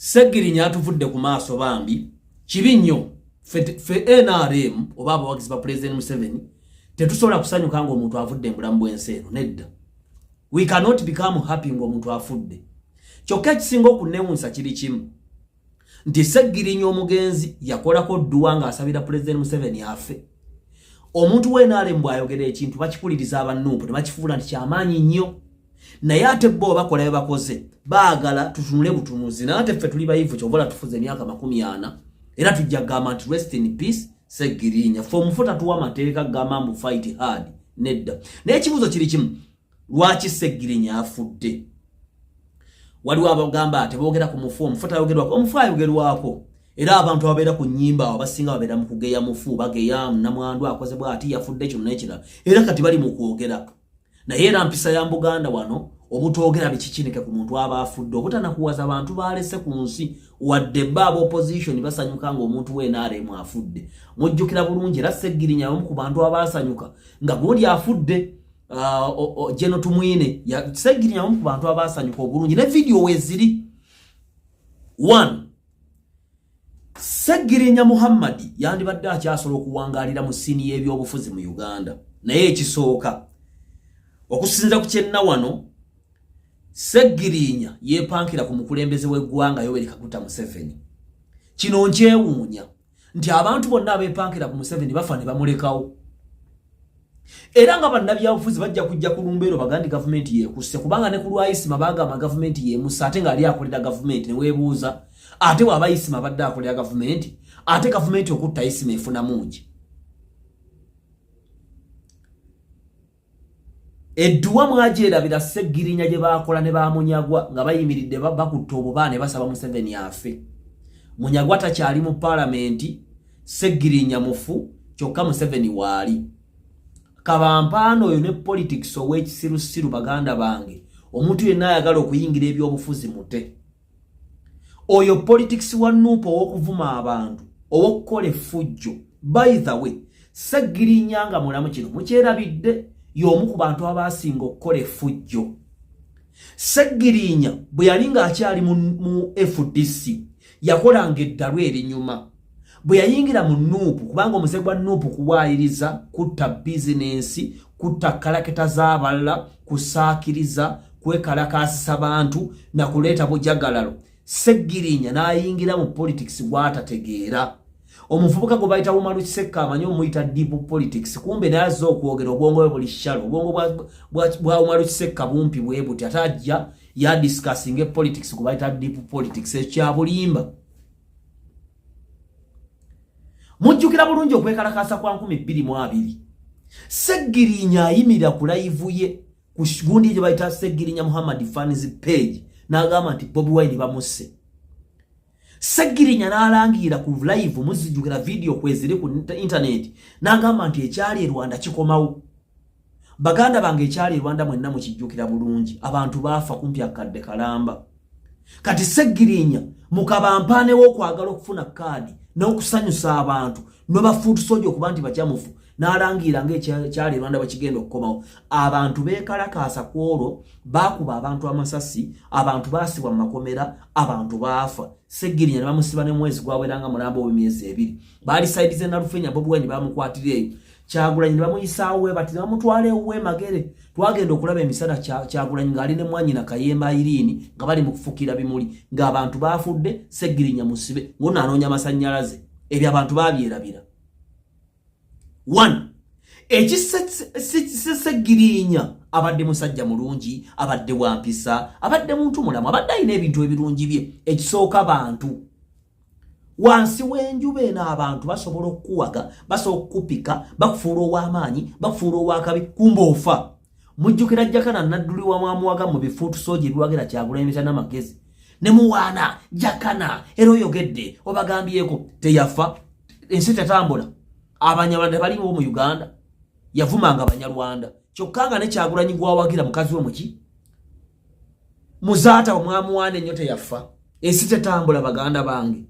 Ssegirinya atuvudde ku maaso bambi, kibi nnyo. Ffe NRM oba abawagizi ba Pulezidenti Museveni tetusobola kusanyuka ng'omuntu avudde mu bulamu bw'ensi eno, nedda. We cannot become happy ng'omuntu afudde. Kyokka ekisinga okunewunsa kiri kimu nti Ssegirinya omugenzi yakolako dduwa ng'asabira Pulezidenti Museveni afe. Omuntu wa NRM bw'ayogera ekintu bakikuliriza aba Nuupu ne bakifuula nti kyamaanyi nnyo, naye ate bo bakola bye bakoze baagala tutunule butunuzi, naye ate ffe tuli bayivu. Kyova tufuze emyaka 40 era tujja kugamba nti rest in peace Ssegirinya. Ffe omufu tatuwa mateeka gamba mbu fight hard, nedda. Naye ekibuuzo kiri kimu, lwaki Ssegirinya afudde? Waliwo abagamba teboogera ku mufu, omufu tayogerwako. Omufu ayogerwako, era abantu ababeera ku nnyimba awo abasinga babeera mu kugeya mufu, bageya namwandu akoze bwati, yafudde, kino n'ekirala, era kati bali mu kwogera. Naye era mpisa ya Mbuganda wano obutoogera bikikinike ku muntu aba afudde, obutanakuwaza bantu balese ku nsi. Wadde ba aba opposition basanyuka ng'omuntu we NRM afudde, mujjukira bulungi era Ssegirinya omu ku bantu abaasanyuka nga gundi afudde, General Tumwine. Ssegirinya omu ku bantu abaasanyuka obulungi ne vidiyo weeziri. One, Ssegirinya Muhammadi yandibadde akyasobola okuwangaalira mu scene y'ebyobufuzi mu Uganda, naye ekisooka okusinza ku kyenna wano, Ssegirinya yeepankira ku mukulembeze w'eggwanga Yoweri Kaguta Museveni. Kino nkyewuunya nti abantu bonna abeepankira ku Museveni bafa ne bamulekawo, era nga bannabyabufuzi bajja kujja ku lumbeero bagandi gavumenti yeekusse, kubanga ne ku lwayisima bagamba gavumenti yemusa, ate ng'ali akolera gavumenti. Ne weebuuza, ate bw'aba Isima abadde akolera gavumenti, ate gavumenti okutta Isima efuna mungi? Edduwa mwagyerabira Ssegirinya gye baakola ne bamunyagwa nga bayimiridde bakutta obuba ne basaba Museveni afe. Munyagwa takyali mu paalamenti, Ssegirinya mufu, kyokka Museveni waali. Kabampaano oyo ne politics ow'ekisirusiru. Baganda bange, omuntu yenna ayagala okuyingira ebyobufuzi mute oyo politics wa NUP ow'okuvuma abantu, ow'okukola effujjo. By the way, Ssegirinya nga mulamu, kino mukyerabidde, y'omu ku bantu abaasinga okukola effujjo. Ssegirinya bwe yali ng'akyali mu FDC yakolanga eddalu erinyuma. Bwe yayingira mu NUP, kubanga omuze gwa NUP kuwaayiriza, kutta bizinensi, kutta kalakita z'abalala, kusaakiriza, kwekalakaasisa bantu nakuleeta bujagalalo, Ssegirinya n'ayingira mu politics gw'atategeera. Omuvubuka gwe bayita Umaru Kisekka amanyi omuyita deep politics, kumbe naye azze okwogera obwongo bwe buli shallow. Obwongo bwa Umaru Kisekka bumpi bwe buti, ate ajja yadiscussinga politics gwe bayita deep politics, ekyabulimba. Mujjukira bulungi okwekalakaasa kwa 2020, Ssegirinya ayimirira ku live ye ku gundi gye bayita Ssegirinya Muhammad fans page n'agamba nti Bobi Wine bamusse. Ssegirinya n'alangirira ku live, muzijjukira vidiyo kweziri ku internet, n'agamba nti ekyali e Rwanda kikomawo. Baganda bange, ekyali e Rwanda mwenna mukijjukira bulungi, abantu baafa kumpi akadde kalamba. Kati Ssegirinya mukabampaane w'okwagala okufuna kaadi n'okusanyusa abantu nobafuutusoja okuba nti bakyamufu, n'alangirira ngaekyali e Rwanda bwekigenda okukomawo. Abantu beekalakaasa ku olwo, baakuba abantu amasasi, abantu baasibwa mu makomera, abantu baafa. Ssegirinya ne bamusiba ne mwezi gwaweranga mulamba ow'emyezi 2. Baali side z'e Nalufenya, Bobi Wine bamukwatira eyo, Kyagulanyi ne bamuyisaawo we bati ne bamutwala ewuwe Magere. Twagenda okulaba emisana Kyagulanyi ng'ali ne mwanyina Kayemba Irene nga bali mu kufukira bimuli ng'abantu baafudde, Ssegirinya musibe ng'ono anoonya amasannyalaze. Ebyo abantu babyerabira. One, ekisesegirinya abadde musajja mulungi, abadde wampisa, abadde muntu mulamu, abadde alina ebintu ebirungi bye. Ekisooka, bantu wansi w'enjuba eno abantu basobola okukuwaga, basobola okukupika, bakufuula ow'amaanyi, bakufuula ow'akabi, kumba ofa. Mujjukira Jakana Nadduli wa mwamuwaga mu bifuutu soja ebiwagira Kyagulanyi bitana magezi ne muwaana Jakana, era oyogedde obagambyeko teyafa. Ensi tetambula, Abanyarwanda baliwo mu Uganda, yavumanga Abanyarwanda, kyokka nga ne Kyagulanyi gwawagira mukazi we muki muzaata omwamuwaana ennyo teyafa. Ensi tetambula, baganda bange.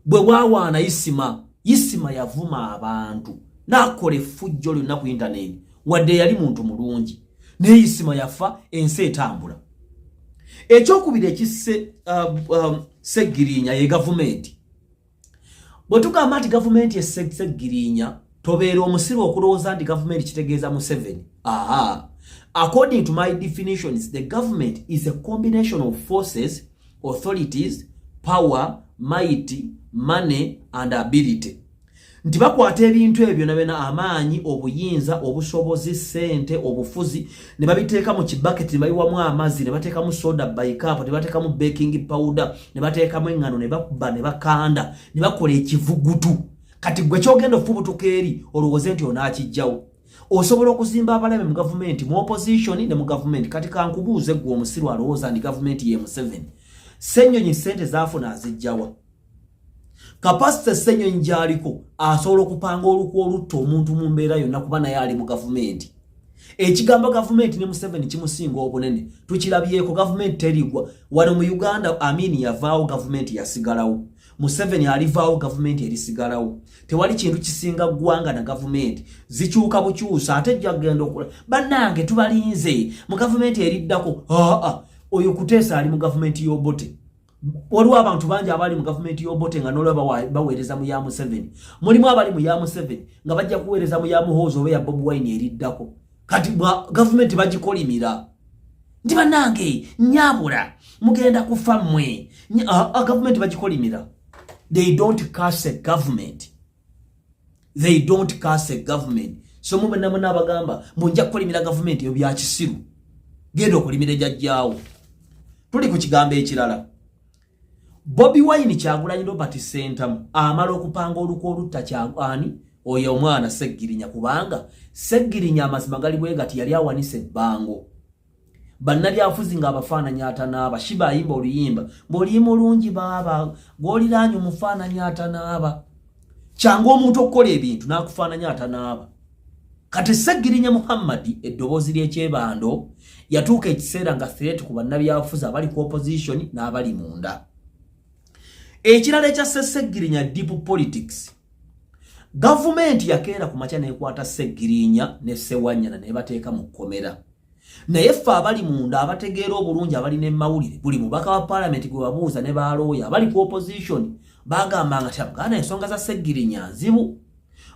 Bwe bwawaana Isima, Isima yavuma abantu n'akola effujjo lyonna ku intaneti, wadde yali muntu mulungi, naye Isima yafa. Ensi etambula. Ekyokubiri ekisse Segirinya ye gavumenti. Bwe tugamba nti gavumenti eSegirinya, tobeera omusiru okulowooza nti gavumenti kitegeeza Museveni. Aha, according to my definitions, the government is a combination of forces, authorities, power, might, money and ability, nti bakwata ebintu ebyo nabena amaanyi, obuyinza, obusobozi, ssente, obufuzi, ne babiteeka mu kibaketi, ne bayiwamu amazzi, ne bateekamu soda bicarb, ne bateekamu baking powder, ne bateekamu eŋŋano, ne bakuba, ne bakanda, ne bakola ekivugutu. Kati gwe kyogenda ofubutuka eri olowooze nti onaakijjawo. Osobola okuzimba abalabe mu gavumenti, mu opposition ne mu gavumenti. Kati kankubuuze gwe omusiru alowooza nti gavumenti ye Museveni, Ssennyonyi ssente zaafuna azijjawa? Capacity Ssennyonyi gy'aliko asobola okupanga olukwa olutta omuntu mu mbeera yonna, kuba naye ali mu gavumenti. Ekigambo gavumenti ne Museveni kimusinga obunene. Tukirabyeko, gavumenti terigwa. Wano mu Uganda Amini yavaawo, gavumenti yasigalawo. Museveni alivaawo, gavumenti erisigalawo. Tewali kintu kisinga ggwanga na gavumenti. Zikyuka bukyusa. Ate jagenda okula, bannange, tubalinze mu gavumenti eriddako. Aa, oyo Kuteesa ali mu gavumenti y'Obote. Waliwo abantu bangi abali mu gavumenti y'Obote nga nolwa baweereza mu ya Museveni. Mulimu abali mu ya Museveni nga bajja kuweereza mu ya Muhoozi oba ya Bobi Wine eriddako. Kati gavumenti bagikolimira nti bannange nyabula mugenda kufa mmwe. Gavumenti bagikolimira. They don't curse a government, they don't curse a government. So mumwe abagamba munja kukolimira gavumenti, ebyo byakisiru. Genda okulimira ejjajjaawo. Tuli ku kigambo ekirala. Bobi Wine, Kyagulanyi Robert Sentamu, amala okupanga olukwa olutta kyani oyo omwana Seggirinya, kubanga Seggirinya, amazima gali bwe gati, yali awanise ebbango. Bannabyafuzi ng'abafaananyi atanaaba. Shiba ayimba oluyimba ng'oli mulungi baaba gw'oliraanye omufaananyi atanaaba. Kyangu omuntu okukola ebintu n'akufaananyi atanaaba. Kati Seggirinya Muhammadi, eddoboozi ly'ekyebando, yatuuka ekiseera nga threat ku bannabyafuzi abali ku opposition n'abali munda. Ekirala ekya Seggirinya, deep politics. Gavumenti yakeera ku makya nekwata Seggirinya ne Sewanyana ne bateeka mu kkomera. Naye ffe abali munda abategeera obulungi, abalina emmawulire, buli mubaka wa paalamenti gwe babuuza ne balooya abali ku opposition bagamba nga tabuganda ensonga za Seggirinya nzibu.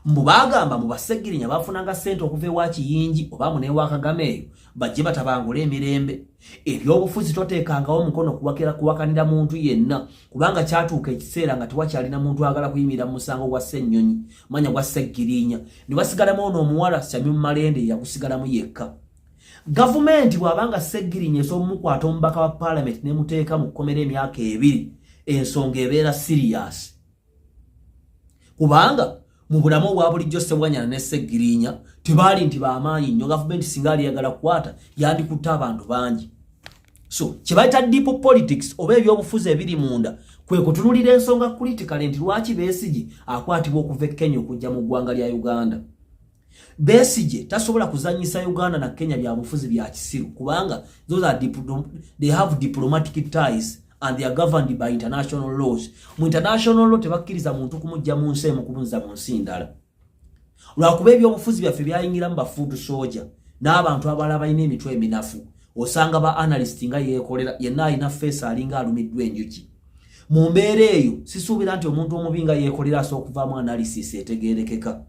Mbu bagamba mu Baseggirinya bafunanga ssente okuva ewa Kiyingi oba mu newa Kagame eyo, bajje batabangule emirembe. Ebyobufuzi toteekangawo omukono kuwakanira muntu yenna, kubanga kyatuuka ekiseera nga tewakyalina muntu agala kuyimirira mu musango gwa Ssennyonyi, manya gwa Seggirinya, ne basigalamu ono omuwala Shamim Malende, yagusigalamu yekka. Gavumenti bw'abanga Seggirinya esobola omukwata omubaka wa paalamenti nemuteeka mu kkomera emyaka 2, ensonga ebeera serious, kubanga mu bulamu obwa bulijjo Ssebwanyana ne Seggirinya tebaali nti bamaanyi nnyo. Gavumenti singa aliyagala kukwata, yandikutte abantu bangi. So kyebayita deep politics oba ebyobufuzi ebiri munda kwe kutunulira ensonga critical, nti lwaki Besigye akwatibwa okuva e Kenya okujja mu ggwanga lya Uganda? Besigye tasobola kuzanyisa Uganda na Kenya byabufuzi bya kisiru, kubanga those are they have diplomatic ties and they are governed by international laws. Mu international law tebakkiriza muntu kumujja mu nsi emu kubunza mu nsi ndala, lwakuba ebyobufuzi byaffe byayingiramu ba foot soldier n'abantu abalala balina emitwe eminafu. Osanga ba analyst nga yeekolera yenna alina face alinga alumiddwa enjuki. Mu mbeera eyo sisuubira nti omuntu omubi nga yeekolera asobola okuvaamu analysis etegeerekeka.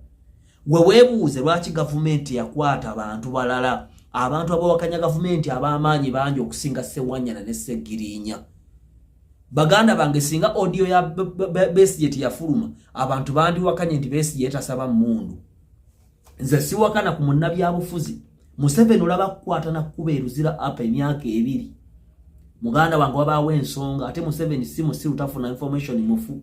Gwe weebuuze lwaki gavumenti yakwata abantu balala, abantu abawakanya gavumenti ab'amaanyi bangi okusinga Sewanyana ne Segirinya. Baganda bange, singa audio ya Besigye teyafuluma, abantu bandiwakanye nti Besigye tasaba mmundu. Nze siwakana ku munnabyabufuzi. Museveni olaba kukwata nakkuba eruzira apa emyaka 2, muganda wange, wabaawo ensonga. Ate Museveni si musiru, tafuna information mufu.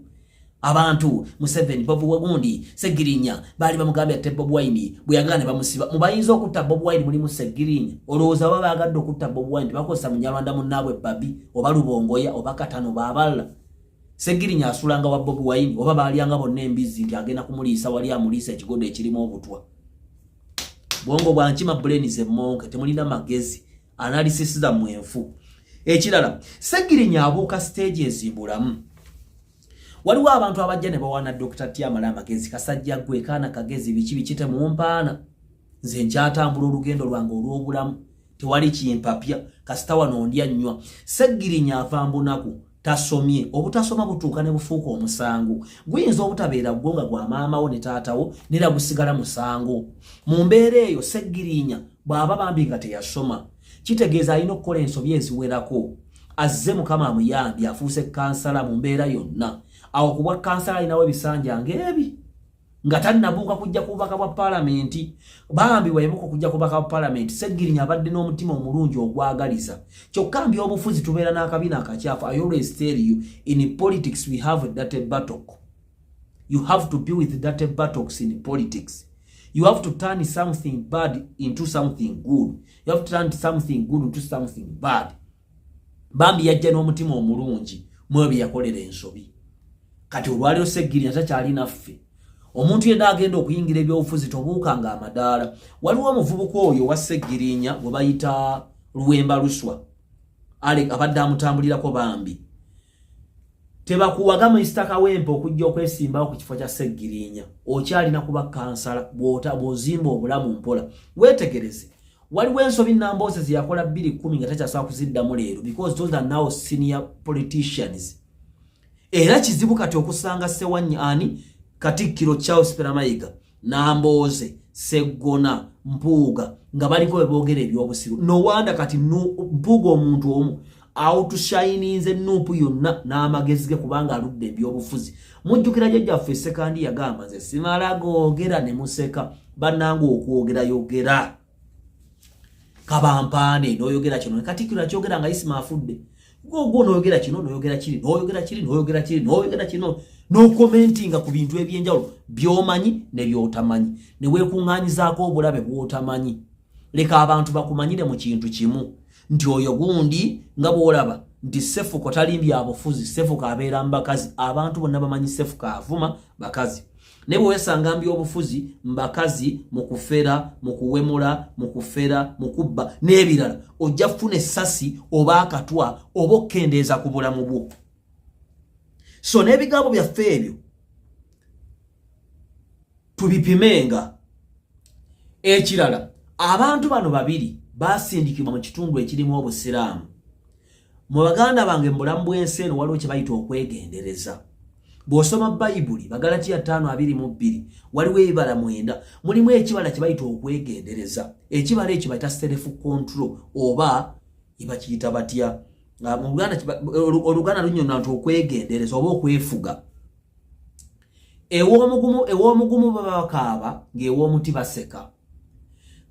Abantu Museveni bobugundi Segirinya baali bamugambye ate Bobi Wine bwe yagala ne bamusiba. Mubayinza okutta Bobi Wine mulimu Segirinya. Olowooza baba baagadde okutta Bobi Wine tebakozesa Munyarwanda munnaabwe Babi oba Lubongoya oba Katano baabalala? Segirinya asulanga wa Bobi Wine, oba baalyanga bonna embizzi nti agenda kumuliisa wali amuliisa ekigodo ekirimu obutwa? Bwongo bwankima, brains emmonke, temulina magezi, analysis zammwe enfu. Ekirala, Segirinya abuuka stages mbulamu. Waliwo abantu abajja ne bawaana Dr Tiamala amagezi, kasajja gwe kaana kagezi, biki biki, temumpaana. Nze nkyatambula olugendo lwange olw'obulamu. Tewali kimpapya, kasita wano ndya nnywa. Seggirinya ava mbunaku, tasomye. Obutasoma butuuka ne bufuuka omusango. Guyinza obutabeera gwo nga gwa maamawo ne taatawo, nera gusigala musango. Mu mbeera eyo, Seggirinya bw'aba bambi nga teyasoma, kitegeeza alina okukola ensobi eziwerako. Azze, Mukama amuyambye, afuuse kansala. Mu mbeera yonna awo ku bwa kansala alinawo ebisanja ng'ebi nga tannabuuka kujja ku bubaka bwa paalamenti. Bambi wayebuka okujja ku bubaka bwa paalamenti, Seggirinya abadde n'omutima omulungi ogwagaliza. Kyokka mbyobufuzi tubeera n'akabina akakyafu. I always tell you, in politics we have a dirty buttock. You have to be with dirty buttocks in politics. You have to turn something bad into something good. You have to turn something good into something bad. Bambi yajja n'omutima omulungi mwe bye yakolera ensobi. Kati olwaliro Seggirinya takyali naffe. Omuntu yenna agenda okuyingira ebyobufuzi, tobuukanga amadaala. Waliwo omuvubuka oyo wa Seggirinya gwe bayita Luwemba Luswa abadde amutambulirako. Bambi tebakuwaga Mr Kawempe okujja okwesimbawo ku kifo kya Seggirinya. Okyalina kuba kansala, bw'ozimba obulamu mpola. Weetegereze, waliwo ensobi Nambooze ze yakola 210 nga takyasobola kuziddamu leero, because those are now senior politicians. Era kizibu kati okusanga Sewanya ani, Katikkiro Charles Peter Mayiga, Nambooze, Seggona, Mpuuga nga baliko bwe boogera ebyobusiru. Nowanda kati Mpuuga omuntu omu outshininze NUP yonna n'amagezi ge, kubanga aludde ebyobufuzi. Mujjukira jjajjaffe Sekandi yagamba, "Nze simala googera ne museka." Bannanga, okwogera yogera kabampaane n'oyogera kino. Katikkiro akyogera nga Isima afudde. Gogwo n'oyogera kino, n'oyogera kiri, n'oyogera kiri, n'oyogera kiri, n'oyogera kino, n'okomentinga ku bintu ebyenjawulo by'omanyi ne by'otamanyi, ne weekuŋŋaanyizaako obulabe bw'otamanyi. Leka abantu bakumanyire mu kintu kimu nti oyo gundi, nga bw'olaba nti Sefuko tali byabufuzi, Sefuko abeera mu bakazi. Abantu bonna bamanyi Sefuko avuma bakazi. Naye bwe weesanga mu byobufuzi, mu bakazi, mu kufera, mu kuwemula, mu kufera, mu kubba n'ebirala, ojja kufuna essasi oba akatwa oba okukendeeza ku bulamu bwo. So n'ebigambo byaffe ebyo tubipimenga. Ekirala, abantu bano babiri basindikibwa mu kitundu ekirimu obusiraamu. Mu baganda bange, mu bulamu bw'ensi eno waliwo kye bayita okwegendereza. Bw'osoma Bayibuli, Bagalatiya 5:22, waliwo ebibala 9. Mulimu ekibala kye bayita okwegendereza. Ekibala ekyo bayita self control, oba bakiyita batya mu Luganda? Oluganda lunyonyola nti okwegendereza oba okwefuga. Ew'omugumu baba bakaaba, ng'ew'omuti baseka.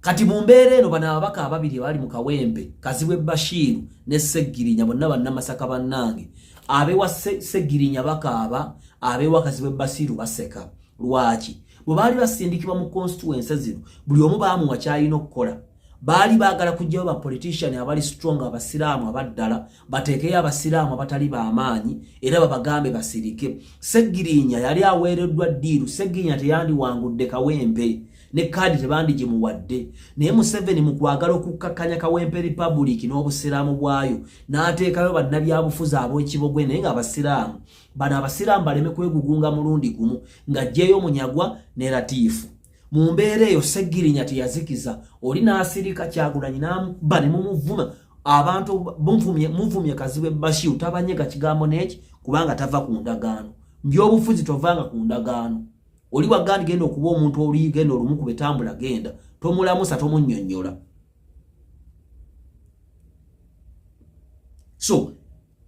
Kati mu mbeera eno, bano ababaka ababiri bali mu Kawempe, Kazibwe Bashiiru ne Seggirinya, bonna Bannamasaka bannange. Abewa Seggirinya bakaaba, abewa Kazibwe Bashiiru baseka. Lwaki? Bwe baali basindikibwa mu constituency zino, buli omu baamuwa kyalina okukola. Baali baagala kuggyayo ba politician abali strong, abasiraamu abaddala, bateekeyo abasiraamu abatali bamaanyi era babagambe basirike. Seggirinya yali aweereddwa deal. Seggirinya teyandiwangudde Kawempe, ne kaadi tebandigimuwadde, naye Museveni mu kwagala okukkakkanya Kawempe Republic n'obusiraamu bwayo, n'ateekayo bannabyabufuzi ab'ekibogwe, naye nga abasiraamu bano, abasiraamu baleme kwegugunga mulundi gumu, ng'aggyeyo Munyagwa ne Latiifu. Mu mbeera eyo, Seggirinya teyazikiza oli n'asirika. Kyagulanyi n'amuba ne mumuvuma. Abantu muvumye Kazibwe Bashiru, tabanyega kigambo n'eki, kubanga tava ku ndagaano. Mbyobufuzi tovanga ku ndagaano. Oli wagandi genda okuba omuntu oli genda olumu ku betambula, genda tomulamusa, tomunnyonnyola. So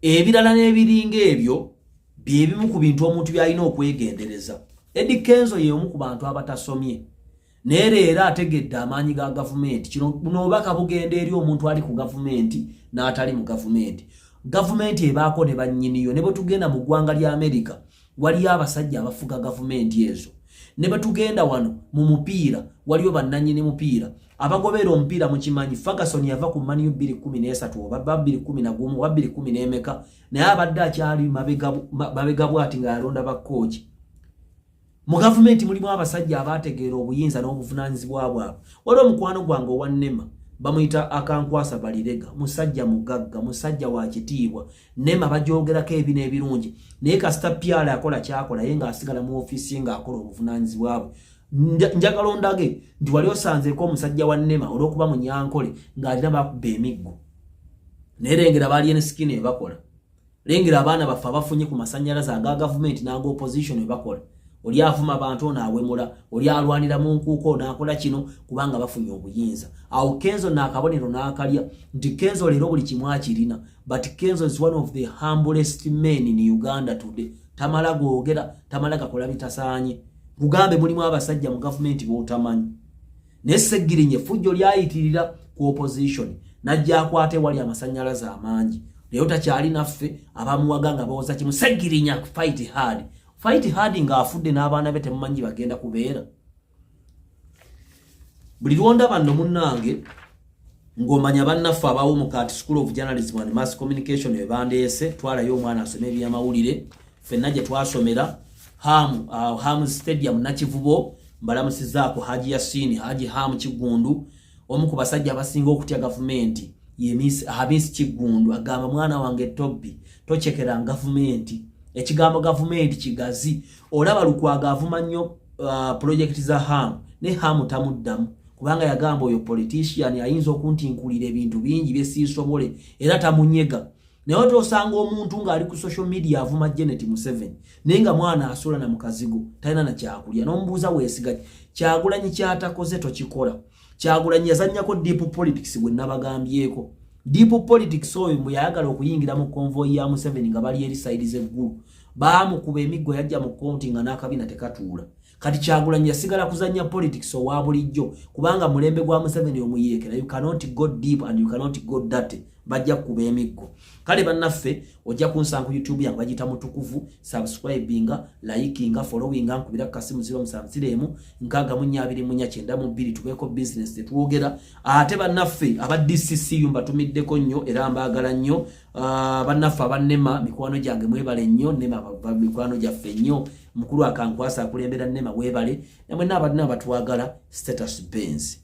ebirala n'ebiringa ebyo byebimu ku bintu omuntu byalina okwegendereza. Eddy Kenzo ye omu ku bantu abatasomye, naye leero ategedde amaanyi ga gavumenti. Kino buno obubaka bugenda eri omuntu ali ku gavumenti n'atali mu gavumenti. Gavumenti ebaako ne bannyiniyo. Ne bwe tugenda mu ggwanga lya Amerika, waliyo abasajja abafuga gavumenti ezo. Ne bwe tugenda wano mu mupiira, waliyo bannannyini mupiira abagoberera omupiira. Mukimanyi Ferguson yava ku Man U 2013 oba 2011 oba 2010 n'emeka, naye abadde akyali mabega bwati nga yalonda bakooki. Mu gavumenti mulimu abasajja abategeera obuyinza n'obuvunaanyizibwa bwabwe. Waliwo omukwano gwange owa NEMA, bamuyita Akankwasa Balirega. Musajja mugagga, musajja wa kitiibwa. NEMA bagyogerako ebino ebirungi, naye kasita pyala akola kyakola, ye ng'asigala mu ofiisi ng'akola obuvunaanyizibwa bwe. Njagala ondage nti wali osanzeeko omusajja wa NEMA olw'okuba munyankole ng'alina bakuba emiggo. Naye lengera ba Alien Skin ebakola, lengera abaana baffe abafunye ku masanyalaze aga gavumenti n'aga opposition ebakola. Oli avuma abantu, ono awemula, oli alwanira mu nkuuka, ono akola kino kubanga bafunye obuyinza. Awo Kenzo n'akabonero n'akalya nti Kenzo leero buli kimu akirina, but Kenzo is one of the humblest men in Uganda today. Tamala googera, tamala gakola bitasaanye. Kugambe mulimu abasajja mu gavumenti b'otamanyi, naye Segirinya effujjo lyayitirira ku opposition, najja akwata ewali amasanyalaze amangi. Leero takyali naffe. Abamuwaga nga bawoza kimu, "Segirinya, fight hard, fight hard," ng'afudde n'abaana be temumanyi bagenda kubeera. Buli lwondaba nno munnange ng'omanya bannaffe abawo mu Kati School of Journalism and Mass Communication ebandeese, twalayo omwana asome ebyamawulire. Ffenna gye twasomera Ham Stadium Nakivubo. Mbalamusizaako Haji Yasini, Haji Ham Kigundu, omu ku basajja abasinga okutya gavumenti ye Hamisi Kigundu. Agamba, "Mwana wange Tobbi, tokyekera gavumenti." Ekigambo gavumenti kigazi. Olaba Lukwago avuma nnyo project za Ham, ne Ham tamuddamu kubanga yagamba oyo politician ayinza okuntinkulira ebintu bingi byesiisobole, era tamunyega. Naye otosanga omuntu ng'ali ku social media avuma Janet Museveni, naye nga mwana asula na mukazigo, talina na kyakulya, n'omubuuza, "Weesiga Kyagulanyi?" Kyatakoze tokikola. Kyagulanyi yazannyako deep politics bwe nabagambyeko. Deep politics oyo mwe yayagala okuyingira mu convoy ya Museveni nga bali eri side z'eggulu, baamukuba emiggo, yajja mu kooti nga n'akabina tekatuula. Kati Kyagulanyi yasigala kuzannya politics owa bulijjo kubanga mulembe gwa Museveni omuyeekera, you cannot go deep and you cannot go dirty, bajja kukuba emiggo. Kale bannaffe, ojja kunsanga ku YouTube yange, bagiyita Mutukuvu. Subscribinga, likinga, followinga, nkubira ku kasimu 070 64 24 92, tubeeko business tetwogera. Ate bannaffe aba DCCU mbatumiddeko nnyo era mbaagala nnyo. Bannaffe abannema, mikwano gyange, mwebale nnyo. NEMA mikwano gyaffe nnyo. Mukulu Akankwasa akulembera NEMA, weebale. Namwenna abalina abatwagala. Status Benz.